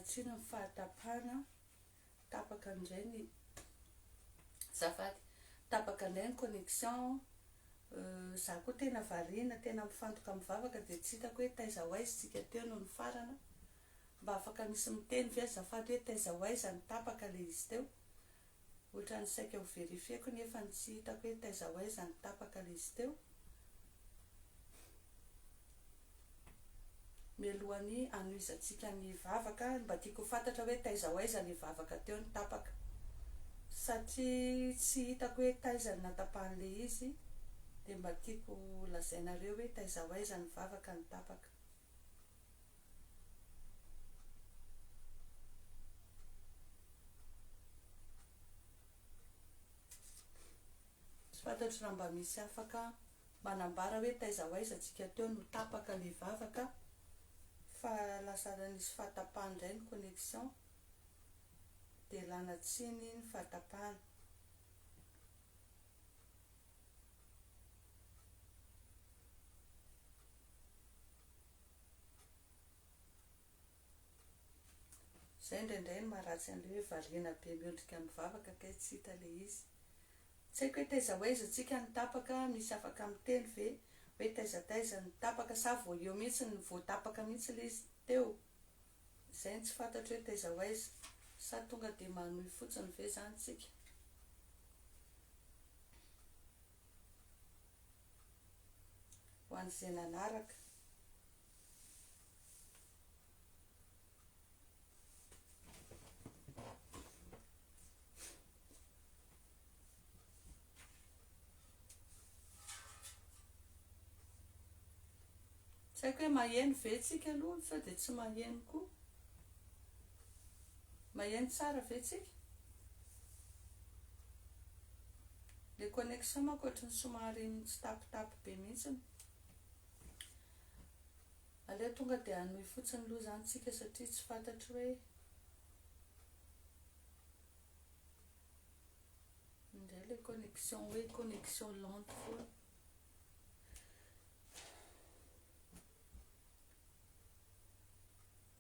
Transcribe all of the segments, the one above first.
Ialana tsiny amin'ny fahatapahana, tapaka indray ny, azafady, tapaka indray ny connexion, za koa tena variana, tena mifantoka amin'ny vavaka dia tsy hitako hoe taiza ho aiza isika teo no nifarana, mba afaka misy miteny ve azafady hoe taiza ho aiza no tapaka ilay izy teo? Ohatran'ny saika ho verifieko nefa ny tsy hitako hoe taiza ho aiza no tapaka ilay izy teo. Mialohan'ny hanohizantsika ny vavaka, mba tiako ho fantatra hoe taiza ho aiza ilay vavaka teo no tapaka. Satria tsy hitako hoe taiza no natapahan'ilay izy dia mba tiako lazainareo hoe taiza ho aiza ny vavaka no tapaka. Tsy fantatro raha mba misy afaka manambara hoe taiza ho aiza tsika teo no tapaka le vavaka fa lasa nisy fahatapahana indray ny connexion dia lana tsiny ny fahatapahana. Zay indraindray no maharatsy an'ilay hoe variana be miondrika mivavaka kay tsy hita ilay izy. Tsy haiko hoe taiza ho aiza tsika no tapaka, misy afaka miteny ve hoe taiza taiza no tapaka sa vao eo mihitsy no vao tapaka mihitsy ilay izy teo? Izay no tsy fantatro hoe taiza ho aiza. Sa tonga dia manohy fotsiny ve izany tsika? Ho an'izay nanaraka. Tsy haiko hoe maheno ve tsika aloha sa dia tsy maheno koa? Maheno tsara ve tsika? Le connexion manko ohatran'ny somary mitsitapitapy be mihitsiny. Aleo tonga dia hanohy fotsiny aloha izany tsika satria tsy fantatro hoe indray le connexion hoe connexion lente foana.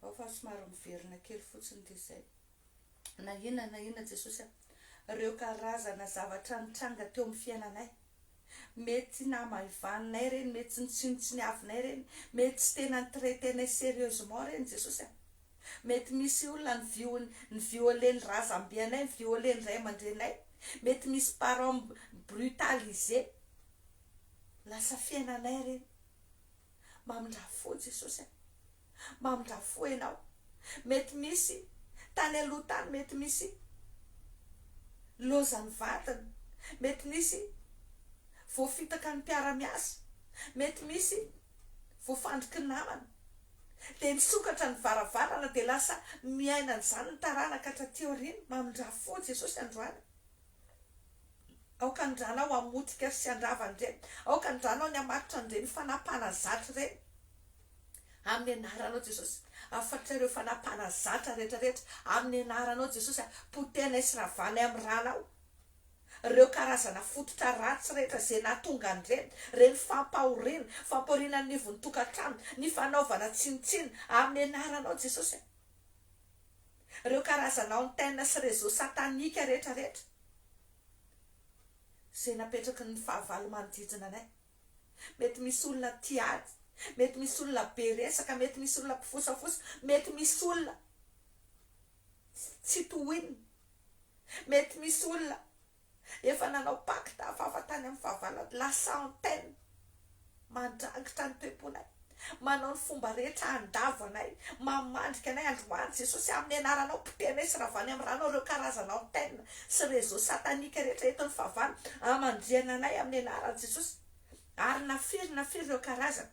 Ao fa somary miverina kely fotsiny dia izay. Na inona na inona Jesosy a, ireo karazana zavatra nitranga teo amin'ny fiainanay, mety namaivaninay ireny, mety nitsinontsiniavinay ireny, mety tsy tena ni-traiter-nay sérieusement ireny Jesosy a. Mety misy olona ni-viol, ni-violer ny razambe anay, ni-violer ny ray aman-dreninay, mety misy parents mi-brutaliser. Lasa fiainanay ireny. Mamindrà fo Jesosy a. Mamindrà fo Ianao. Mety misy, tany aloha tany mety misy loza nivadina, mety nisy voafitaka ny mpiara-miasa, mety misy voafandriky ny namana. Dia nisokatra ny varavarana dia lasa miaina an'izany ny taranaka hatraty aoriana. Mamindrà fo Jesosy androany. Aoka ny ranao hamotika sy handrava an'ireny. Aoka ny ranao ny hamatotra an'ireny fanahy mpanazatra ireny. Amin'ny anaranao Jesosy. Afatra ireo fanahy mpanazatra rehetra rehetra. Amin'ny anaranao Jesosy. Potehinay sy ravanay amin'ny ranao. Ireo karazana fototra ratsy rehetra izay nahatonga an'ireny. Ireny fampahoriana, fampahoriana anivon'ny tokantrano, ny fanaovana tsinontsinona. Amin'ny anaranao Jesosy. Ireo karazana antenne sy réseau satanique rehetra rehetra izay napetraky ny fahavalo manodidina anay. Mety misy olona tia ady, mety misy olona be resaka, mety misy olona mpifosafosa, mety misy olona tsy tohinina, mety misy olona Efa nanao pacte hafahafa tany amin'ny fahavalo lasa antenne mandrangitra ny toe-ponay, manao ny fomba rehetra handavo anay, mamandrika anay androany Jesosy amin'ny anaranao potehinay sy ravany amin'ny ranao ireo karazana antenne sy réseau satanique rehetra entin'ny fahavalo hamandrihana anay amin'ny anaran'i Jesosy ary na firy na firy ireo karazana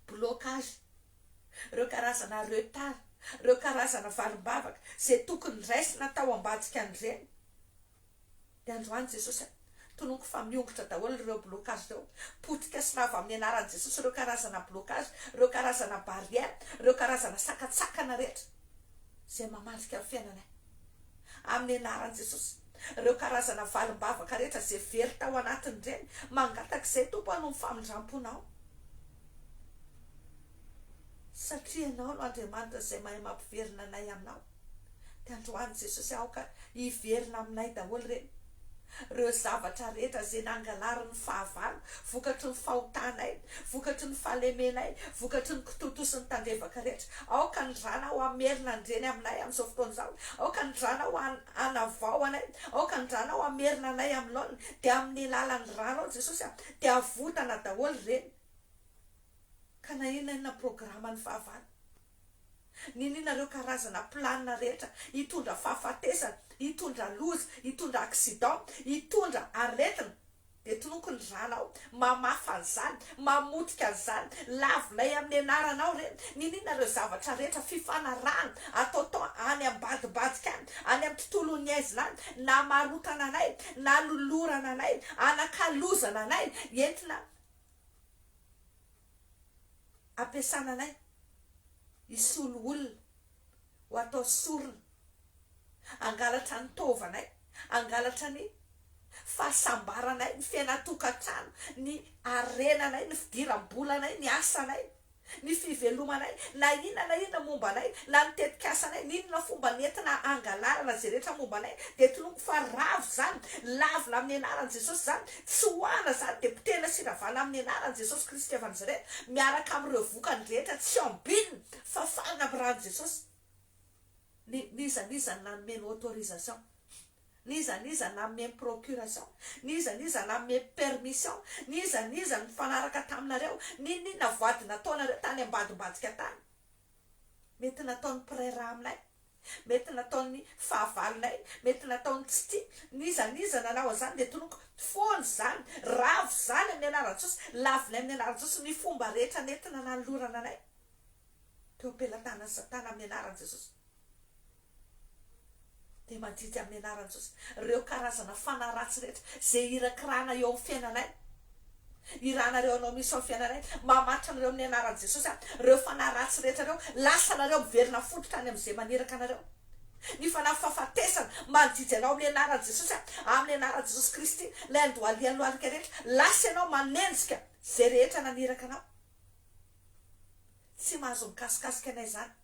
blocage ireo karazana retard, ireo karazana valim-bavaka izay tokony raisina tao ambadika an'ireny. Dia androany Jesosy a, tononiko fa miongotra daholo ireo blocage ireo, potika sy rava amin'ny anaran'i Jesosy ireo karazana blocage, ireo karazana barrière, ireo karazana sakantsakana rehetra izay mamandrika ny fiainanay. Amin'ny anaran'i Jesosy, ireo karazana valim-bavaka rehetra izay very tao anatin'ireny, mangataka izay Tompo a noho ny famindram-ponao. Satria Ianao no Andriamanitra izay mahay mampiverina anay Aminao. Dia androany Jesosy aoka hiverina aminay daholo ireny. Ireo zavatra rehetra izay nangalarin'ny fahavalo vokatry ny fahotanay, vokatry ny fahalemenay, vokatry ny kitoatoa sy ny tandrevaka rehetra. Aoka ny Ranao hamerina an'ireny aminay amin'izao fotoana izao. Aoka ny Ranao hanavao anay. Aoka ny Ranao hamerina anay amin'ny laoniny. Dia amin'ny alalan'ny Ranao Jesosy dia avotana daholo ireny. Ka na inona inona programan'ny fahavalo, n'inona ireo karazana planina rehetra hitondra fahafatesana, hitondra loza, hitondra accident, hitondra aretina, dia tononiko ny rànao, mamafa an'izany, mamotika an'izany, lavinay amin'ny anaranao ireny, n'inona ireo zavatra rehetra, fifanarahana ataotao any ambadimbadika any, any amin'ny tontolon'ny haizina any, namarotana anay, nanolorana anay, anakalozana anay, entina. Ampiasana anay hisolo olona ho atao sorona, hangalatra ny taovanay, hangalatra ny fahasambaranay, ny fiainan-tokantrano, ny harenanay, ny fidiram-bolanay, ny asanay. ny fivelomanay, na inona na inona momba anay, na ny tetikasanay, n'inona fomba nentina hangalarana izay rehetra momba anay, dia tononiko fa ravo izany, lavina amin'ny anaran'i Jesosy izany, tsoahana izany, dia potehina sy ravana amin'ny anaran'i Jesosy Kristy avy Nazareta, miaraka amin'ireo vokany rehetra tsy ambinina, fafana amin'ny ran'i Jesosy. Ny, n'iza n'iza nanome ny autorisation. N'iza n'iza nanome ny procuration, n'iza n'iza nanome permission, n'iza n'iza nifanaraka taminareo, n'inon'inona voady nataonareo tany ambadimbadika tany. Mety nataon'ny mpiray rà aminay, mety nataon'ny fahavalonay, mety nataon'ny tsy tia, n'iza n'iza nanao an'izany dia tononiko foana izany, ravo izany amin'ny anaran'i Jesosy, lavinay amin'ny anaran'i Jesosy ny fomba rehetra nentina nanolorana anay teo am-pelatanan'i Satana amin'ny anaran'i Jesosy. Dia mandidy amin'ny anaran'i Jesosy ireo karazana fanahy ratsy rehetra izay irakirana eo amin'ny fiainanay, iranareo hanao mission amin'ny fiainanay, mamatotra anareo amin'ny anaran'i Jesosy aho, ireo fanahy ratsy rehetra ireo, lasa nareo miverina fototra any amin'izay maniraka anareo. Ny fanahy fahafatesana, mandidy anao amin'ny anaran'i Jesosy aho, amin'ny anaran'i Jesosy Kristy, ilay andohalian'ny lohalika rehetra, lasa ianao manenjika izay rehetra naniraka anao. Tsy mahazo mikasikasika anay izany.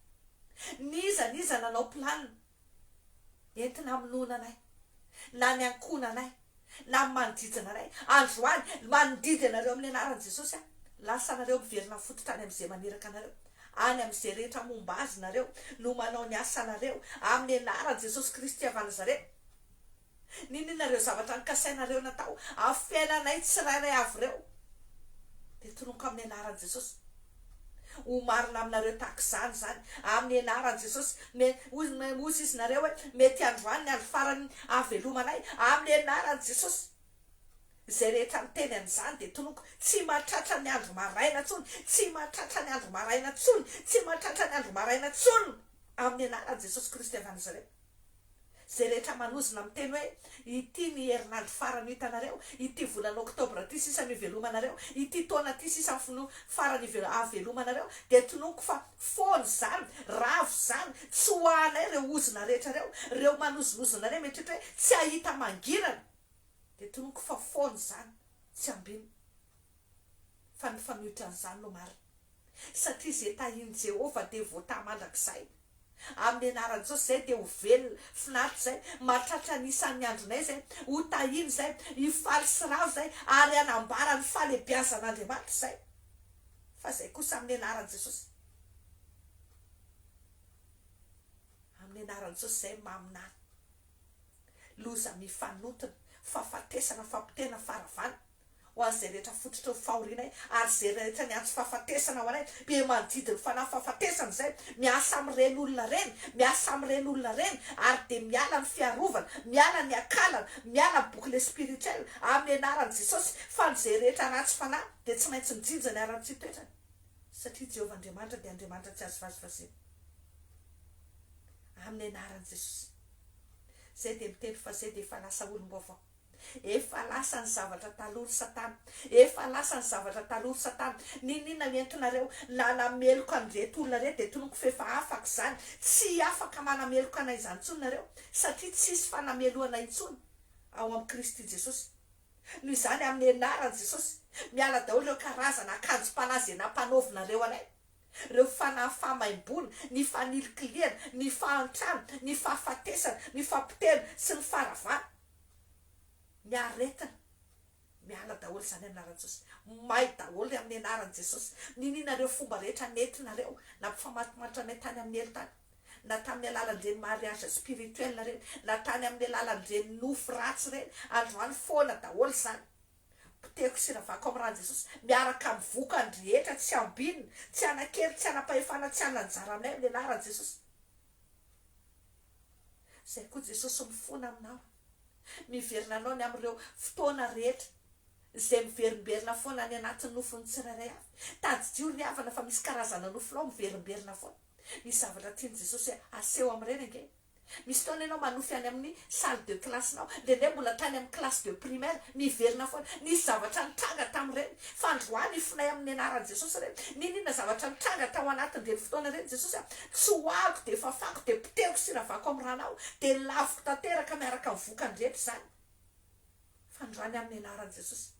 N'iza n'iza nanao planina entina hamonoana anay, na ny ankohonanay, na ny manodidina anay, androany, mandidy anareo amin'ny anaran'i Jesosy aho, lasa nareo miverina fototra any amin'izay maniraka anareo, any amin'izay rehetra momba azy nareo no manao ny asanareo, amin'ny anaran'i Jesosy Kristy avy Nazareta. N'inon'inona ireo zavatra nokasainareo natao amin'ny fiainanay tsirairay avy ireo, dia tononiko amin'ny anaran'i Jesosy. Ho marina aminareo tahaka izany izany, amin'ny anaran'i Jesosy. Me, hoy, hoy izy nareo hoe, mety androany ny andro farany hahavelomanay, amin'ny anaran'i Jesosy. Izay rehetra miteny an'izany dia tononiko, tsy mahatratra ny andro maraina intsony, tsy mahatratra ny andro maraina intsony, tsy mahatratra ny andro maraina intsony, amin'ny anaran'i Jesosy Kristy avy Nazareta. Izay rehetra manozona miteny hoe, Ity ny herinandro farany ho hitanareo, ity volana oktobra ity sisa no hivelomanareo, ity taona ity sisa no farany hahavelomanareo, dia tononiko fa foana izany, ravo izany, tsy ho anay ireo ozona rehetra ireo, ireo manozonozona anay mieritreritra hoe tsy hahita mangirana, dia tononiko fa foana izany, tsy ambinina. Fa ny mifanohitra an'izany no marina. Satria izay tahin'i Jehovah dia voatahy mandrakizay. Amin'ny anaran'i Jesosy izay dia ho velona, finaritra izay, mahatratra ny isan'ny andronay izay, ho tahiana izay, hifaly sy ravo izay, ary hanambara ny fahalehibiazan'Andriamanitra izay. Fa izay kosa amin'ny anaran'i Jesosy. Amin'ny anaran'i Jesosy izay maminany. Loza mifanontona, fahafatesana, fampotehana, faharavana. ho an'izay rehetra fototry ny fahorianay, ary izay rehetra niantso fahafatesana ho anay, dia mandidy ny fanahy fahafatesana izay, miasa amin'ireny olona ireny, miasa amin'ireny olona ireny, ary dia miala ny fiarovana, miala ny akalana, miala ny boucle spirituel, amin'ny anaran'i Jesosy, fa ny izay rehetra ratsy fanahy dia tsy maintsy mijinja ny haratsian-toetrany, satria Jehovah Andriamanitra dia Andriamanitra tsy azo vazivaziana. Amin'ny anaran'i Jesosy. Izay dia miteny fa izay dia efa lasa olom-baovao. Efa lasa ny zavatra taloha ry satana. Efa lasa ny zavatra taloha ry satana. N'inon'inona no entinareo nanameloka an'ireto olona ireto dia tononiko f'efa afaka izany. Tsy afaka manameloka anay izany intsony nareo satria tsisy fanamelohana intsony ao amin'i Kristy Jesosy. Noho izany amin'ny anaran'i Jesosy, miala daholo ireo karazana akanjom-panahy izay nampanaovinareo anay. Ireo fanahy fahamaimboana, ny fanilikilihana, ny fahantrana, ny fahafatesana, ny fampotehana sy ny faharavana, ny aretina. Miala daholo izany amin'ny anaran'i Jesosy. May daholo amin'ny anaran'i Jesosy. Niniana ireo fomba rehetra nentinareo nampifamatomato anay tany amin'ny helo tany. Na tamin'ny alalan'ireny mariage spirituel ireny, na tany amin'ny alalan'ireny nofy ratsy ireny, androany foana daholo izany. Potehiko sy ravako amin'ny ran'i Jesosy, miaraka amin'ny vokany rehetra tsy ambinina, tsy hanan-kery, tsy hanam-pahefana, tsy hanan-jara aminay amin'ny anaran'i Jesosy. Izay koa Jesosy mifona aminao. Miverina anao ny amin'ireo fotoana rehetra izay miverimberina foana any anatin'ny nofin'ny tsirairay avy. Tadidio ry havana fa misy karazana nofinao miverimberina foana. Misy zavatra tian'i Jesosy aseho amin'ireny ange. Misy fotoana ianao manofy any amin'ny salle de classe-nao, indraindray mbola tany amin'ny classe de primaire, miverina foana. Nisy zavatra nitranga tamin'ireny. Fa androany ifonay amin'ny anaran'i Jesosy ireny. N'inon'inona zavatra nitranga tao anatin'ireny fotoana ireny Jesosy a, tsoahako dia fafako dia potehiko sy ravako amin'ny ranao, dia laviko tanteraka miaraka amin'ny vokany rehetra izany. Fa androany amin'ny anaran'i Jesosy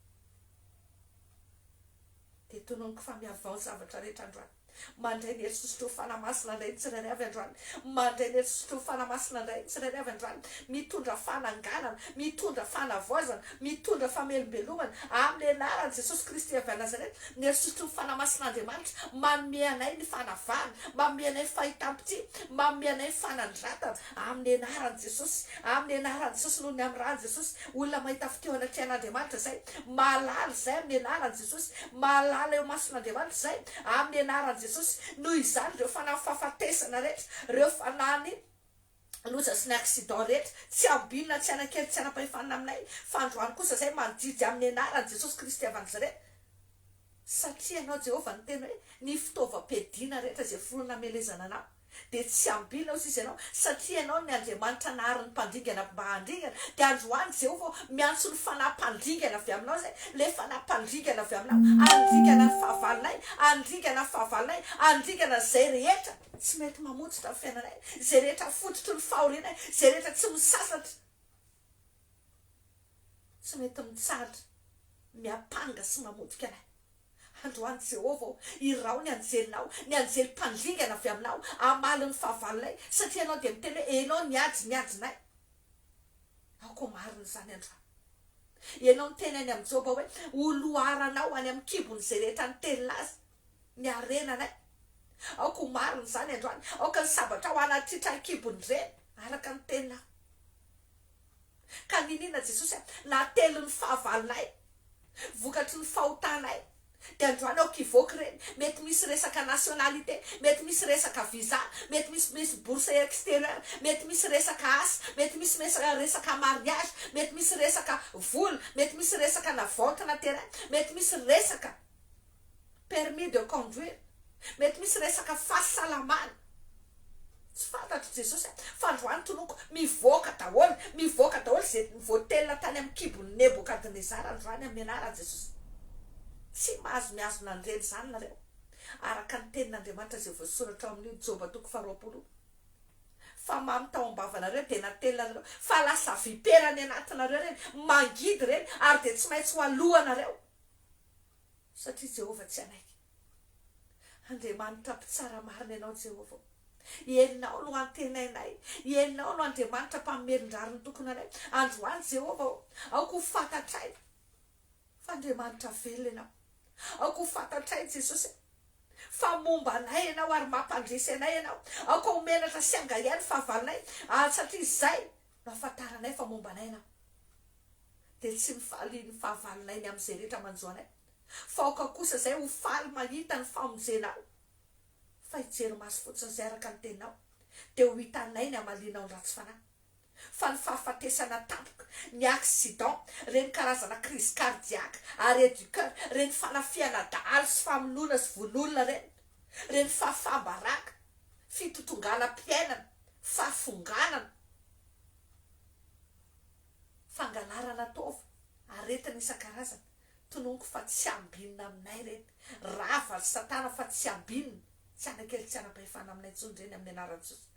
dia tononiko fa mihavao ny zavatra rehetra androany. Mandray ny hery sosotro Fanahy Masina indray ny tsirairay avy androany. Mandray ny hery sosotro Fanahy Masina indray ny tsirairay avy androany. Mitondra fananganana, mitondra fanavaozana, mitondra famelombelomana, amin'ny anaran'i Jesosy Kristy avy any Nazareta, ny hery sosotro Fanahy Masin'Andriamanitra manome anay ny fanavahana, manome anay ny fahitam-pitia, manome anay ny fanandratana, amin'ny anaran'i Jesosy, amin'ny anaran'i Jesosy noho ny amin'ny ran'i Jesosy. Olona mahita fitia eo anatrehan'Andriamanitra izay, mahalala izay amin'ny anaran'i Jesosy, mahalala eo imason'Andriamanitra izay, amin'ny anaran'i Jesosy. Noho izany ireo fanahy fahafatesana rehetra, ireo fanahy loza sy ny accident rehetra, tsy ambinina, tsy hanan-kery, tsy hanam-pahefana aminay, fa androany kosa izay mandidy amin'ny anaran'i Jesosy Kristy avy any Nazareta. Satria Ianao Jehovah niteny hoe, Ny fitaovam-piadiana rehetra izay foronina hamelezana anao, dia tsy hambina, hoy sisa Ianao, satria Ianao ny Andriamanitra nahary ny mpandringana mba handringana. Dia androany Jehovah ô, miantso ny fanahy mpandringana avy aminao izay, ilay fanahy mpandringana avy aminao, handringana ny fahavalonay, handringana ny fahavalonay, handringana izay rehetra tsy mety mamonjitra ny fiainanay, izay rehetra fototry ny fahorianay, izay rehetra tsy misasatra. Tsy mety mitsahatra miampanga sy mamotika anay. Androany Jehovah ô, iraho ny anjelinao, ny anjely mpandringana avy aminao, hamaly ny fahavalonay, satria Ianao dia miteny hoe, Ianao niady ny adinay. Aoka ho marina izany androany. Ianao niteny any amin'i Joba hoe, Ho loharanao any amin'ny kibon'izay rehetra nitelina azy ny harenanay. Aoka ho marina izany androany. Aoka ny sabatrao hanatritra ny kibon'ireny, araka ny teninao. Ka niniana Jesosy a, natelin'ny fahavalonay, vokatry ny fahotanay, dia androany aoka hivoaka ireny, mety misy resaka nationalité, mety misy resaka visa, mety misy misy bourse extérieur, mety misy resaka asa, mety misy resaka mariage, mety misy resaka vola, mety misy resaka na vente na terrain, mety misy resaka permis de conduire, mety misy resaka fahasalamana, tsy fantatro Jesosy a, fa androany tonoko mivoaka daholo, mivoaka daholo ze voatelina tany amin'ny kibon'i Nebokadnezara androany amin'ny anaran'i Jesosy, tsy mahazo mihazona an'ireny izany nareo, araka ny tenin'Andriamanitra izay voasoratra ao amin'io Joba toko faharoapolo io, fa mamy tao am-bavanareo dia natelina nareo, fa lasa vipera any anatinareo ireny, mangidy ireny ary dia tsy maintsy ho aloanareo. Satria Jehovah tsy hanaiky. Andriamanitra mpitsara marina Ianao Jehovah ô. Ianao no antenainay. Ianao no Andriamanitra mpamelon-drariny tokony anay. Androany Jehovah ô, aoka ho fantatray fa Andriamanitra velona Ianao. Aoka ho fantatray Jesosy fa momba anay Ianao ary mampandresy anay Ianao. Aoka ho menatra sy hangahiahy ny fahavalonay, ary satria izay no ahafantaranay fa momba anay Ianao. dia tsy mifaly ny fahavalonay ny amin'izay rehetra manjo anay, fa aoka kosa izay ho faly mahita ny famonjenao, fa hijery maso fotsiny izay araka ny teninao, dia ho hitanay ny hamalianao ny ratsy fanahy. Fa ny fahafatesana tampoka, ny accident, ireny karazana crise cardiaque, arrêt du coeur, ireny fanafihana dahalo sy famonoana sy vono olona ireny, ireny fahafaham-baraka, fitotonganam-piainana, fahafonganana, Fangalarana taova, aretina isan-karazany, tononiko fa tsy ambinina aminay ireny, rava ry satana fa tsy ambinina, tsy ana-kely tsy anam-pahefana aminay intsony ireny amin'ny anaran'i Jesosy.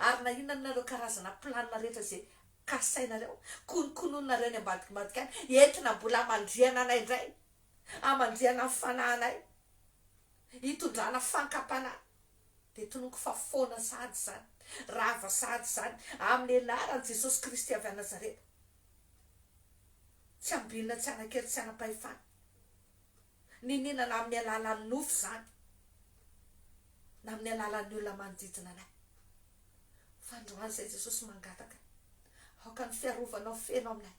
Ary na inona inona ireo karazana planina rehetra izay kasainareo, konokononareo any ambadikambadika any, entina mbola hamandrihana anay indray, hamandrihana ny fanahinay. Hitondrana fankam-panahy. Dia tononiko fa foana sahady izany, rava sahady izany, amin'ny anaran'i Jesosy Kristy avy any Nazareta. Tsy ambinina, tsy hanan-kery, tsy hanam-pahefana. Niniana na amin'ny alalan'ny nofo izany, na amin'ny alalan'ny olona manodidina anay. Fa androany izay Jesosy mangataka, aoka ny fiarovanao feno aminay.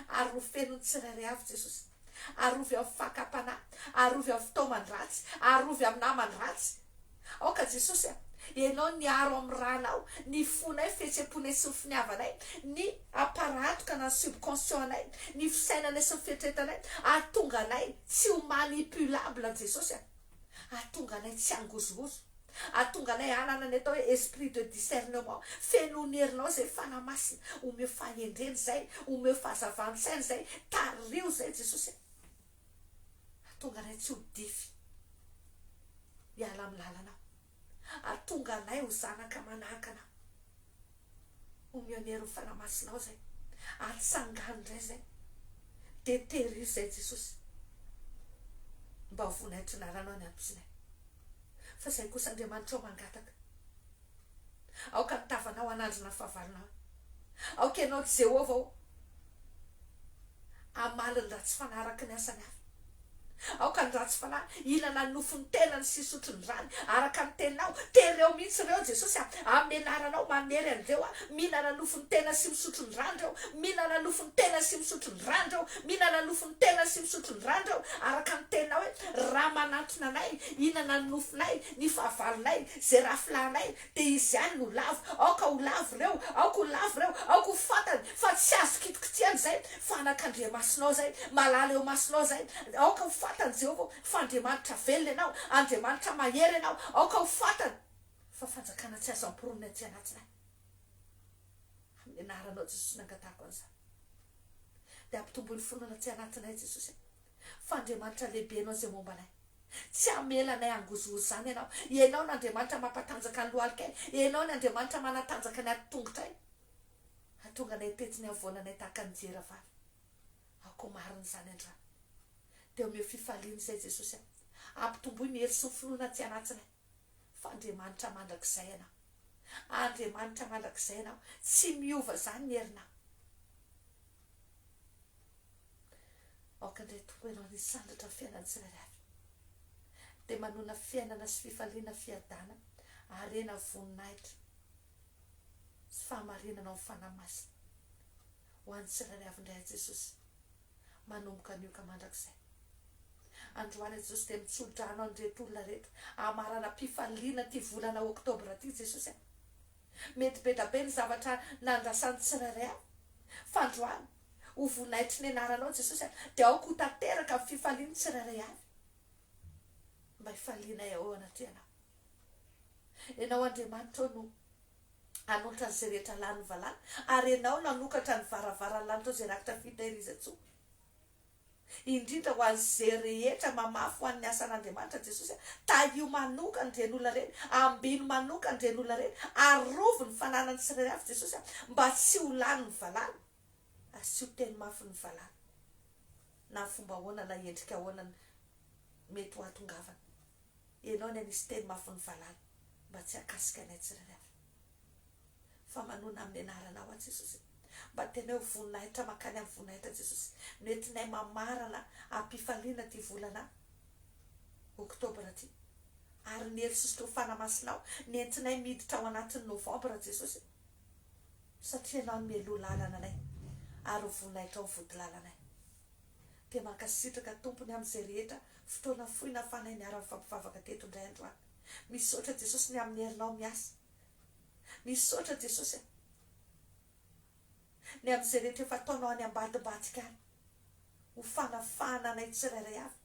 Arovy feno ny tsirairay avy Jesosy. Arovy amin'ny fakam-panahy, arovy amin'ny fitaoman-dratsy, arovy amin'ny naman-dratsy. Aoka Jesosy a, Ianao niaro amin'ny ranao ny fonay, fihetsem-ponay sy ny finiavanay, ny aparatoka na ny subconscient anay, ny fisainanay sy ny fieritreretanay, ahatonga anay tsy ho manipulable Jesosy a, ahatonga anay tsy hangozohozo, ahatonga anay hanana ny atao hoe esprit de discernement, feno ny herinao izay Fanahy Masina, omeo fahendrena izay, omeo fahazavan-tsaina izay, tariho izay Jesosy a. Hahatonga anay tsy ho dify hiala amin'ny lalanao. Hahatonga anay ho zanaka manahaka anao. Omeo ny herin'ny Fanahy Masinao izay. Atsangano indray izay. Dia terizo izay Jesosy. Mba ho voninahitry ny anaranao ny antom-pisianay. Fa izay kosa Andriamanitra ô mangataka. Aoka ny tavanao hanandrina ny fahavalonao. Aoka ianao Jehovah ô hamaly ny ratsy fanahy araka ny asany avy. Aoka ny ratsy fanahy hihinana ny nofon'ny tenany sy hisotro ny rany araka ny teninao. Tereo mihitsy ireo Jesosy a! Amin'ny anaranao manery an'ireo aho. Mihinana nofon'ny tenany sy misotro ny rany ireo. Mihinana nofon'ny tenany sy misotro ny rany ireo. Mihinana nofon'ny tenany sy misotro ny rany ireo. Araka ny teninao hoe, raha manantona anay, hihinana ny nofonay, ny fahavalonay, izay rafilahinay, dia izy ihany no lavo. Aoka ho lavo ireo, aoka ho lavo ireo, aoka ho fantany fa tsy azo kitikitihana izay, fa anak'Andriamasinao izay, malala eo imasonao izay. Aoka ho fantany, Jehovah ô, fa Andriamanitra velona Ianao, Andriamanitra mahery Ianao. Aoka ho fantany fa fanjakana tsy azo amporonina aty anatinay. Amin'ny anaranao Jesosy no angatahako an'izany. Dia ampitomboy ny finoana aty anatinay Jesosy a. Fa Andriamanitra lehibe Ianao izay momba anay. Tsy hamela anay hangozohozo izany Ianao. Ianao no Andriamanitra mampatanjaka ny lohalikay. Ianao no Andriamanitra manatanjaka ny ati-tongotray. Hahatonga anay hitety ny havoananay tahaka ny diera vavy. Aoka ho marina izany androany. Dia omeo fifaliana izay Jesosy a. Ampitomboy ny hery sy ny finoana aty anatinay. Fa Andriamanitra mandrakizay Ianao. Andriamanitra mandrakizay Ianao. Tsy miova izany ny herinao. Aoka indray Tompo Ianao nisandratra ny fiainan'ny tsirairay avy. Dia manona fiainana sy fifaliana, fiadana, harena, voninahitra sy fahamarinana ao amin'ny Fanahy Masina. Ho an'ny tsirairay avy indray aho Jesosy. Manomboka anio ka mandrakizay. Androany aho Jesosy dia mitsodrano an'ireto olona ireto hamaranam-pifaliana ity volana oktobra ity Jesosy a. Mety be da be ny zavatra nandrasan'ny tsirairay avy. Fa androany, ho voninahitry ny anaranao Jesosy a, dia aoka ho tanteraka ny fifalian'ny tsirairay avy. Mba hifalianay eo anatrehanao. Ianao Andriamanitra ô no hanolotra an'izay rehetra lany valala, ary Ianao no hanokatra ny varavaran'ny lanitra ao izay rakitra fitahirizan-tsoa. Indrindra ho an'izay rehetra mamafy ho an'ny asan'Andriamanitra Jesosy a, tahio manokana ireny olona ireny, ambino manokana ireny olona ireny, arovy ny fananany tsirairay avy Jesosy a, mba tsy ho lany ny valala, asio teny mafy ny valala, na fomba ahoana na endrika ahoana mety ho ahatongavana, ianao ny hanisy teny mafy ny valala mba tsy hahakasika anay tsirairay avy. Fa manona amin'ny anaranao aho Jesosy. Mba tena hoe voninahitra mankany amin'ny voninahitra Jesosy no entinay mamarana am-pifaliana ity volana oktobra ity. Ary ny hery sy sotro Fanahy Masinao no entinay miditra ao anatin'ny novambra Jesosy. Satria Ianao no mialoha lalana anay ary ny voninahitrao no vodilalanay. Dia mankasitraka Tompo ny amin'izay rehetra fotoana fohy nahafahanay niara-nifampivavaka teto indray androany. Misaotra Jesosy ny amin'ny herinao miasa. Misaotra Jesosy a! Ny amin'izay rehetra efa ataonao any ambadimbadika any ho fanafahana anay tsirairay avy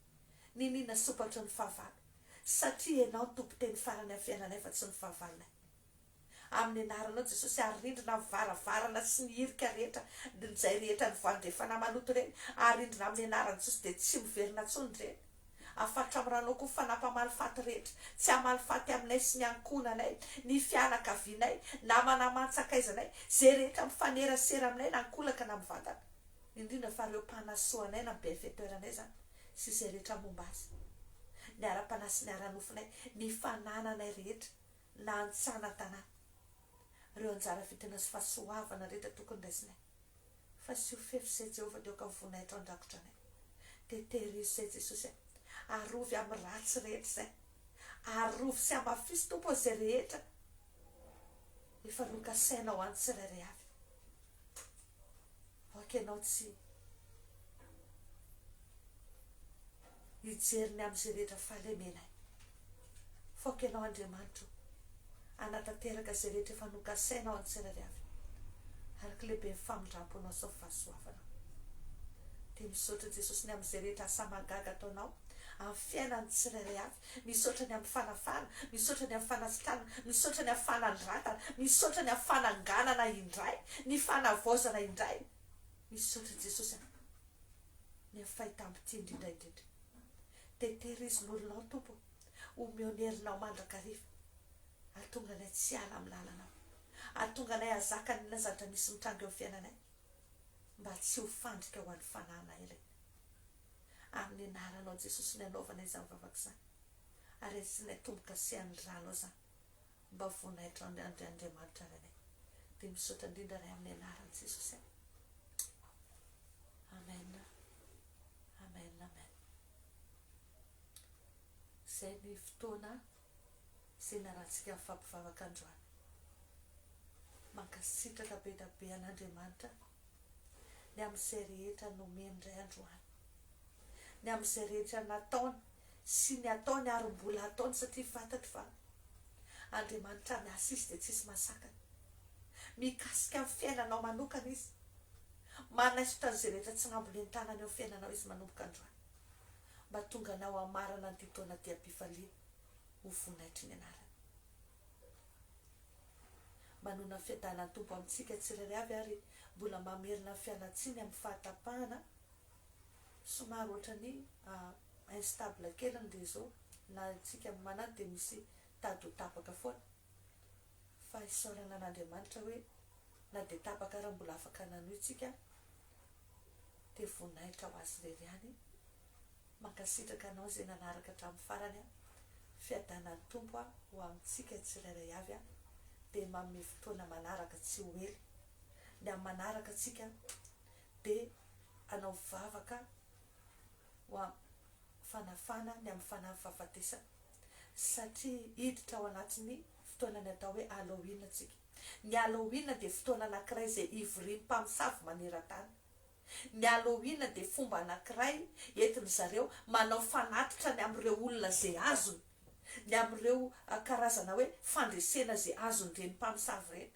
niniana sompatry ny fahavalo satria Ianao no tompon-teny farany amin'ny fiainanay fa tsy ny fahavalonay. Amin'ny anaranao Jesosy arindrina ny varavarana sy ny hirika rehetra izay rehetra nivoan-dRefana maloto ireny arindrina amin'ny anaran'i Jesosy dia tsy miverina intsony ireny. Afatra amin'ny ranao koa fanahy mpamaly faty rehetra, tsy hamaly faty aminay sy ny ankohonanay, ny fianakavianay, namana aman-tsakaizanay, izay rehetra mifanerasera aminay na ankolaka na mivantana, indrindra fa ireo mpanasoa anay na bienfaiteur anay izany sy izay rehetra momba azy. Ny ara-panahy sy ny ara-nofonay, ny fanananay rehetra, na an-tsaha na an-tanàna. Ireo anjara fidina sy fahasoavana rehetra tokony raisinay. Fa asio fefy izay Jehovah dia aoka ny voninahitrao handrakotra anay. Dia tehirizo izay Jesosy a. Arovy amin'ny ratsy rehetra izay. Arovy sy hamafiso Tompo ô izay rehetra efa nokasainao ho an'ny tsirairay avy. Aoka ianao tsy hijery ny amin'izay rehetra fahalemenay. Fa aoka ianao Andriamanitra o, hanatanteraka izay rehetra efa nokasainao an'ny tsirairay avy, araka lehiben'ny famindramponao sy ny fahasoavanao. Dia misaotra Jesosy ny amin'izay rehetra asa mahagaga ataonao amin'ny fiainan'ny tsirairay avy. Misaotra ny amin'ny fanafahana, misaotra ny amin'ny fanasitranana, misaotra ny amin'ny fanandratana, misaotra ny amin'ny fananganana indray, ny fanavaozana indray. Misaotra Jesosy a, ny amin'ny fahitam-pitia indrindra indrindra. Dia tehirizo ny olonao Tompo o, omeo ny herinao mandrakariva, hahatonga anay tsy hiala amin'ny lalanao, hahatonga anay hahazaka ny zavatra misy mitranga eo amin'ny fiainanay, mba tsy ho fandrika ho an'ny fanahinay ireny. Amin'ny anaranao Jesosy ny anaovana izany vavaka izany, ary asianay tombo-kasehan'ny ranao izany, mba ho voninahitr' Andriamanitra Rainay. Dia misaotra indrindra Ray amin'ny anaran'i Jesosy. Amen. Amen, amen. Izay ny fotoana izay narahantsika mifampivavaka androany. Mankasitraka be da be an'Andriamanitra ny amin'izay rehetra nomeny indray androany. Ny amin'izay rehetra nataony sy ny ataony ary mbola hataony satria fantatro fa Andriamanitra miasa Izy dia tsisy mahasakana. Mikasika ny fiainanao manokana Izy. Manaisotra an'izay rehetra tsy nambolen-tanana eo amin'ny fiainanao Izy manomboka androany. Mba tonga anao hamarana an'ity taona ity am-pifaliana ho voninahitry ny anarany. Manona ny fiadanan'ny Tompo amintsika tsirairay avy ary mbola mamerina ny fialantsiny amin'ny fahatapahana somary ohatran'ny instable kely ny réseau na antsika manady dia misy tady ho tapaka foana fa isaorana an'Andriamanitra hoe na dia tapaka ary mbola afaka nanohy tsika dia voninahitra ho azy irery ihany. Mankasitraka anao izay nanaraka hatramin'ny farany a! Fiadanan'ny Tompo a ho amintsika tsirairay avy a! Dia manome fotoana manaraka tsy ho ela. Ny amin'ny manaraka tsika dia hanao vavaka ho am fanafana ny amin'ny fanahy fahafatesana satria hiditra ao anatin'ny fotoanan'ny atao hoe Halloween tsika. Ny Halloween dia fotoana anankiray izay ivorian'ny mpamosavy maneran-tany. Ny Halloween dia fomba anankiray entin-dry zareo manao fanatitra ny amin'ireo olona izay azony, ny amin'ireo karazana hoe fandresena izay azon'ireny mpamosavy ireny.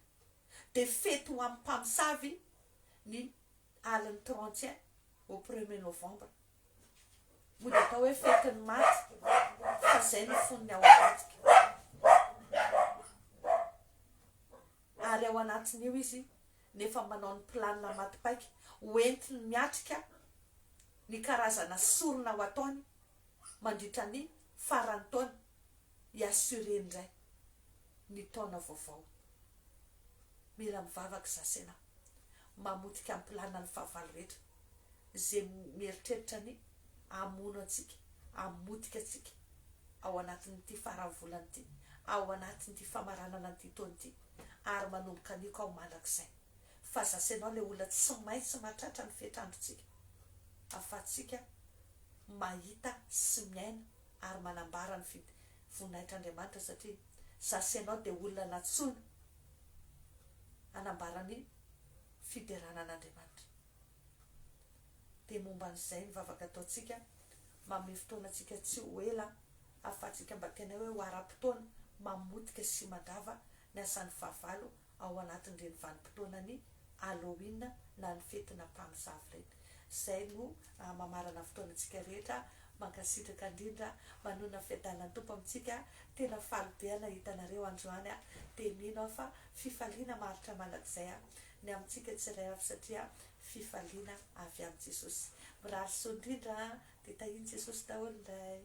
Dia fety ho amin'ny mpamosavy ny alin'ny 31 au premier novembre. Mody atao hoe fetin'ny maty fa izay no fonony ao ambadika. Ary ao anatin'io izy nefa manao ny planina maty paika ho entiny miatrika ny karazana sorona ho ataony mandritra ny faran'ny taona hi-assurer indray ny taona vaovao. Mila mivavaka za sy ianao. Mamotika ny planina ny fahavalo rehetra ze mieritreritra ny hamono antsika, hamotika antsika ao anatin'ity faran'ny volana ity, ao anatin'ity famaranana an'ity taona ity. ary manomboka anio ka ho mandrakizay. Fa za sy ianao ilay olona tsy maintsy mahatratra ny fetr'androntsika ahafahantsika mahita sy miaina ary manambara ny fid voninahitr'Andriamanitra satria za sy ianao dia olona nantsoina hanambara ny fiderana an'Andriamanitra. Dia momba an'izay ny vavaka ataontsika, manome fotoana antsika tsy ho ela ahafahantsika mba tena hoe ho ara-potoana mamotika sy mandrava ny asan'ny fahavalo ao anatin'ireny vanim-potoanan'ny Halloween na ny fetina mpamosavy ireny. Izay no mamarana ny fotoanantsika rehetra. Mankasitraka indrindra. Manonona fiadanan'ny Tompo amintsika. Tena faly be aho nahita anareo androany. Dia mino aho fa fifaliana maharitra mandrakizay ny amintsika tsirairay avy satria fifaliana avy amin'i Jesosy. Mirary soa indrindra dia tahian'i Jesosy daholo indray.